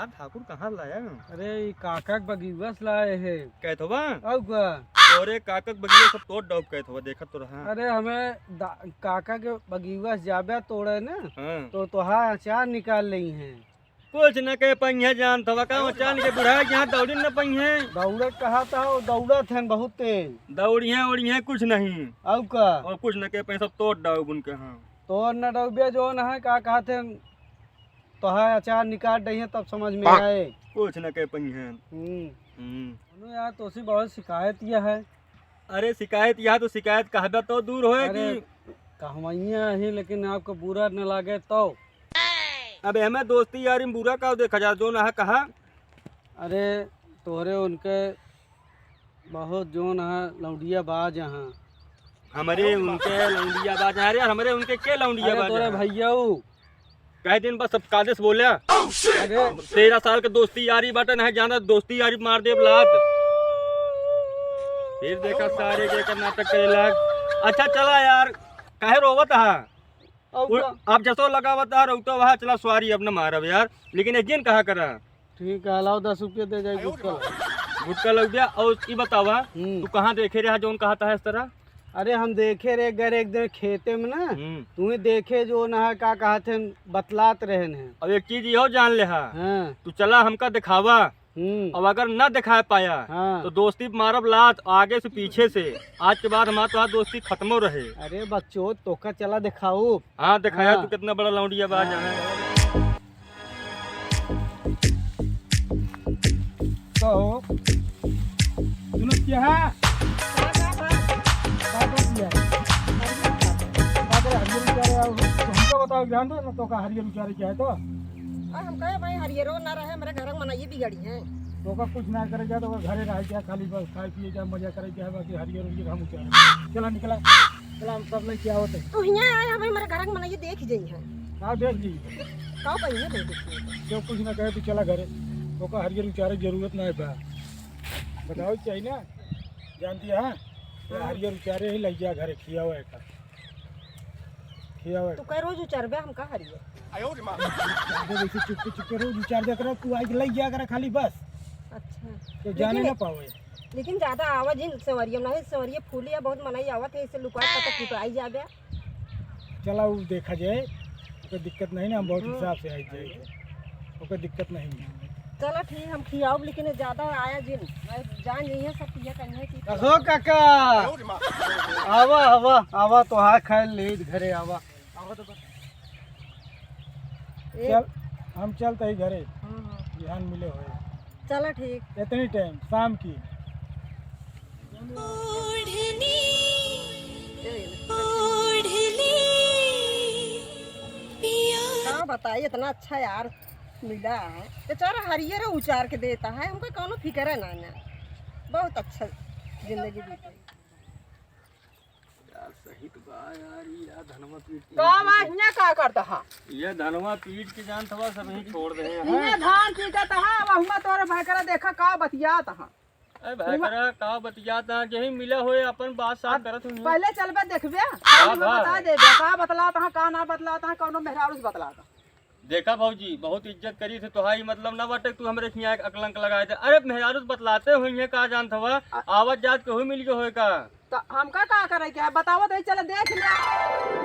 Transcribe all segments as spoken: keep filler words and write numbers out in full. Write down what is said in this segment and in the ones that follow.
आप ठाकुर कहाँ लाया? अरे, ई काका के बगिया से लाए है। कहत हवा? अउ का? तोरे काका के बगिया सब तोड़ डाउब कहत हवा, देखत तो रहा। अरे, हमें दा-, काका के बगिया से जाबे तोड़े ना, हाँ। तो तोहार अचार निकाल लेई हैं। कुछ न कह पइहे, जानत हवा का, अचार के बुढ़ा के यहाँ दौड़ी न पइहे। दौड़े कहा था, वो दौड़त हैं बहुत तेज। दौड़िहे, उड़िहे कुछ नहीं। अउ का? और कुछ न कह पइहे, सब तोड़ डाउब उनके, हाँ। तोड़ न डाउबे, जौन है, का कहत हैं, तोहार अचार निकाल डइहे, तब समझ में आए। कुछ न कह पइहे। हम्म। हम्म। सुनो यार, तोसे बहुत शिकायत यह है। अरे शिकायत यह तो शिकायत कहबे तो दूर होए अरे, कि कहवइया ही, लेकिन आपको बुरा न लागे तो। अब हमें दोस्ती यारी में बुरा का देखा जा, जौन है कहा। अरे तोहरे उनके बहुत जौन है लौंडिया बाज हैं। हमरे उनके लौंडिया बाज हैं? अरे यार, हमरे उनके के लौंडिया अरे बाज तोरे हैं? भैया ऊ। कह दिन बस अब कायदे से बोल्या। अरे तेरह साल के दोस्ती यारी बाटे, नहीं जाना दोस्ती यारी मार देब लात। फिर देखा सारे के कर नाटक करे लाग। अच्छा चला यार, काहे रोवत हा? अउ उ-, का? आप जसो लगावत हा, रउतो वहा चला सवारी अब न मारब यार, लेकिन एक दिन कहा करा। ठीक है, लाओ दस रुपया दे जाए गुटका ला। गुटका लग गया। और ई बतावा, हम्म। तू कहाँ देखे रहा जौन कहत हा इस तरह? अरे हम देखे रहे गए एक दिन खेते में ना, हम्म। तुम्हें देखे जौन है का कहत हैं बतलात रहन हैं। अब एक चीज इहो जान ले हा, हाँ। तू चला हमका दिखावा, हम्म। अब अगर ना दिखा पाया, हाँ। तो दोस्ती मारब लात आगे से पीछे से। आज के बाद हमार तोहार दोस्ती खत्मो रहे। अरे बच्चो, तोका चला दिखाऊ। हाँ, दिखाया हाँ। तू कितना बड़ा लौंडिया बाज है। हाँ। कहो, सुनो क्या है? का बात है? बात है क्या? बात है, हरियर उचारे आओ। तो हमको बताओ, जान दो ना, तो का हरियर उचारे क्या है तो? और हम कहे भाई, हरियरो ना रहे, हमारे घर में मनई बिगड़ी है। तो का कुछ ना करे जा, तो का घरे रह जा, खाली बस खाए पिए जा, मजा करे जा, बाकी हरियर उरियर हम उचारे। चला निकला। चला, हम सब लइके आवत है। तू हियाँ आया, हमें हमारे घर में मनई देख जाई है। हाँ, देख ली। का कही है, देख ली। जो कुछ ना कहे, तू चला घरे। ओका हरियर उचारे के जरूरत ना है बा। बताओ चाहिए ना, जानती है, हाँ? हाँ। हरियर उचारे ही लइके आ घरे, खियाओ एका। खियाओ तू एका। कह रोज उचारबे, हम का हरियर? अबे वैसे चुपके चुपके रोज उचार दिया करा, तू आई लइके आ करा खाली बस। अच्छा। तो जाने लेकिन ना पावे। लेकिन ज्यादा आवा जिन सेवरिया में, नहीं सेवरिया फूली है, बहुत मनई आवत है, इसे लुका पता कुटाई जाबे। चला उ देखा जाए, ओकर दिक्कत नहीं ना, हम बहुत हम्म। हिसाब से आई जाए, ओकर दिक्कत नहीं है। चला ठीक, हम खियाउब, लेकिन ज्यादा आया जिन, नहीं जान यही है सब ये कहीं है कि कसो काका, आवा, आवा, आवा, तोहार खाए ले घरे आवा। आवा तो बस। एक चल, हम चलते ही घरे। हम्म, हम्म। बिहान मिले होए। चला ठीक। इतनी टाइम शाम की। ओढ़नी, ओढ़नी पिया। का बताई, इतना अच्छा यार मिला है। बेचारा हरियर उचार के देता है, हमको कौनो फिक्र है ना, ना। बहुत अच्छा जिंदगी बीती। यार, सही तो बा यार, ई यार धनवा पीट के का बा, हियाँ का करता हा? ये धनवा पीट के जानत हवा, सब ही छोड़ दे हैं। हियाँ धान पीटत हा, अब हुआँ तोरे भैकरा देखा का बतियात हा। अरे भैकरा, का बतियात हा, यही मिला होए, अपन बात साफ अब करत हुई। पहले चलबे देखबे, हाँ, हम हाँ। बता देबे, का बतलात हा, का ना बतलात हा, कौनो मेहरारू से बतलात हा। देखा भौजी, बहुत इज्जत करी थे तोहाई, मतलब ना बाटे तू हमरे खिया एक अकलंक लगाए दे। अरे मेहरारू से बतलाते हुई है, का जानत हवा, आ- आवत जात केहू मिल गए होए का? तो हमका का करे के है, बतावत है, चला देख ले।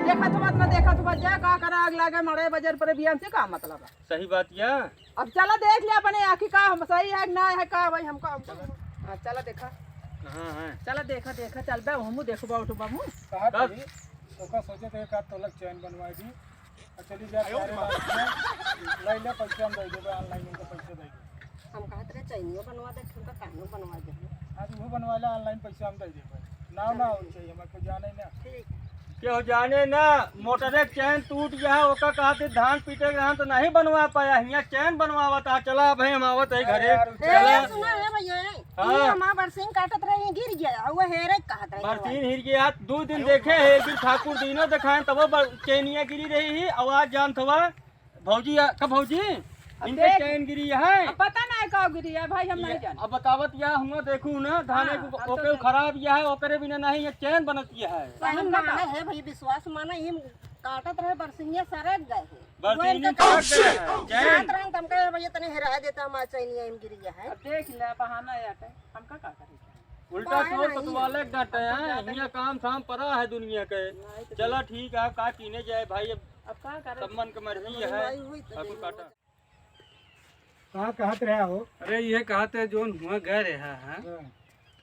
देखत हुआ ना देखत हुआ, जा का करा, आग लागे मड़े बजर पर भी, हमसे का मतलब है? सही बात या। अब चला देख ले अपने आँखी का हम सही है कि ना है का भाई, हमका, हमका। हाँ, चला देखा। हाँ, हाँ। चला देखा, देखा, चल बे, हमू देखबा उठबा हमू। कहा बस। तरी, ओका सोचे थे का तोलक चैन बनवाई दी। आ, चली जा, आयो रे माँ। ले ले, पैसा हम दे देबे, online उनका पैसा दे देबे। हम कहत रहे चैनियो बनवा दे, उनका कानो बनवा दे। आज वो बनवा ले, online पैसा हम दे देबे। नाव ना हो चाहिए, हमारे को जाने ना। ठीक। क्यों जाने ना, मोटरे के चैन टूट गया है, ओका कहते धान पीटे के धान तो नहीं बनवा पाया, हियाँ चैन बनवावत हा, चला भाई हम आवत है घरे, अरे यार, ए, चला। सुना है भैया, हाँ। ये हमार बरसिंग काटत रहे, ये गिर गया, वो हेरे कहत रहे। बरसिंग हिर गया, दो दिन देखे है, एक दिन ठाकुर दीनो देखाएं, तब वो बर-, चैनिया गिरी रही ही, आवाज जानत हवा, भौजी, आ, का भौजी? अब इनके देख, चैन गिरी है। अब पता नहीं का गिरी है भाई, हम ये नहीं जाने। अब बतावत या हुआ देखू ना, धाने हाँ, को, अब तो ओके देख। खराब या है, ओकरे बिना नहीं ये चैन बनत या है। तो हम माने है भाई, विश्वास माना, ये काटत रहे, बरसिंगे सरक गए हैं। वो इनका काम जात रहन, त हमका भैया तनी हेरा देता, हमार चैनिया एम गिर गया है। अब देख ले, बहाना है, हमका का करे? उल्टा बहाना चोर नहीं। कोतवाले के डांटे हैं, हियाँ काम धाम परा है दुनिया के। नहीं तो चला ठीक है, अब का कीने जाए भाई, अब अब का करे? सब मन के मर्जी है। भाई हुई तो अब नहीं काटा। का कहत रहे हो? अरे ये कहते जोन हुआ गए रहे हैं, हाँ।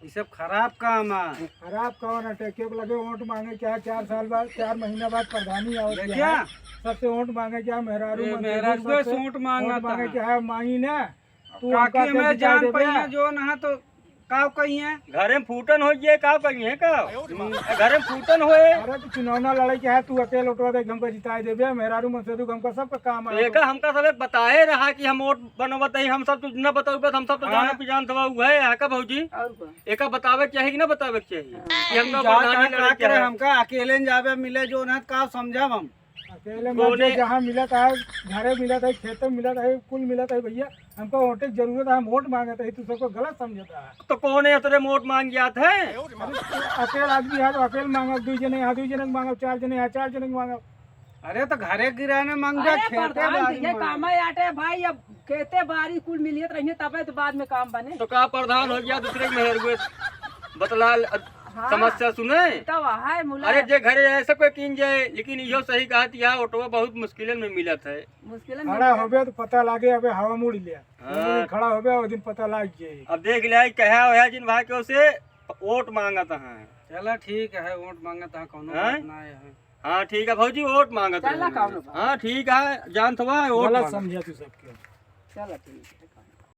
ये सब खराब काम है। खराब कौन है? टेके के लगे वोट मांगे क्या? चार साल बाद, चार महीना बाद प्रधानी आओ देखिया। क्या? सबसे वोट मांगे क्या? मेहरारू ये मंत्री मेहरारू सबसे से वोट मांगा वोट मांगे था। क्या है? मांगी ना। तू काकी हमका हमें कैसे जान जाए देबे? पाइए जो ना तो का कहिए? घरे में फूटन हो गए, का कहिए का? हम्म। घरे में फूटन होए। अरे तो चुनाव ना लड़े के है, तू अकेले वोटवा दे, हमका जिताए देबे, मेहरारू मन से तू हमका सबका काम है। एका हमका सब एक बताए रहा कि हम वोट बनवत है, हम सब तो न बताऊ, बस हम सब तो हाँ। जाना पिजान थवा हुआ है, है का भौजी? और का? एका बतावे के चाहिए कि ना बतावे के चाहिए हाँ। कि हमका जा प्रधानी कहाँ लड़े का के करे, है। हमका अकेले न जावे मिले जो ना का समझब हम। अकेले मत कोने? जो जहाँ मिलत है, घरे मिलत है, खेते में मिलत है, कुल मिलत है भैया। हमको वोटे की जरूरत है, हम वोट मांगत है, तू सबको गलत समझत है। तो कौन है तेरे वोट मांग जात है? अरे, अकेल आदमी है तो अकेल मांगब, दुई जने यहाँ दुई जने के मांगब, चार जने यहाँ चार जने के मांगब। अरे तो घरे गिराने मांग जा, अरे खेते प्रधान बाड़ी जी, ये मांग। काम है आटे भाई, अब खेते बाड़ी कुल मिलियत रहिए तबे तो बाद में काम बने। तो का प्रधान हो गया दूसरे के मेहर हुए? बतला ल-, हाँ। समस्या सुने। तो वहाँ है मुला। अरे जे घरे ऐसे कोई कीन जाए, लेकिन इहो सही कहा कि यहाँ ऑटो बहुत मुश्किलन में मिलत है। मुश्किलन में खड़ा मिलत। होबे तो पता लागे, अबे हवा मुड़ लिया। हाँ। खड़ा होबे, वो दिन पता लाग जाए। अब देख लिया, कहा होया जिन भाई के उसे वोट मांगत हैं। चला ठीक है, वोट मांगत हैं, कौनो हाँ? बात ना है। हाँ ठीक है भौजी, वोट मांगत चला हैं। कौनो बात। हाँ ठीक है, जानत हुआ वोट गलत मांगत। समझा तू सबके। चला ठीक है।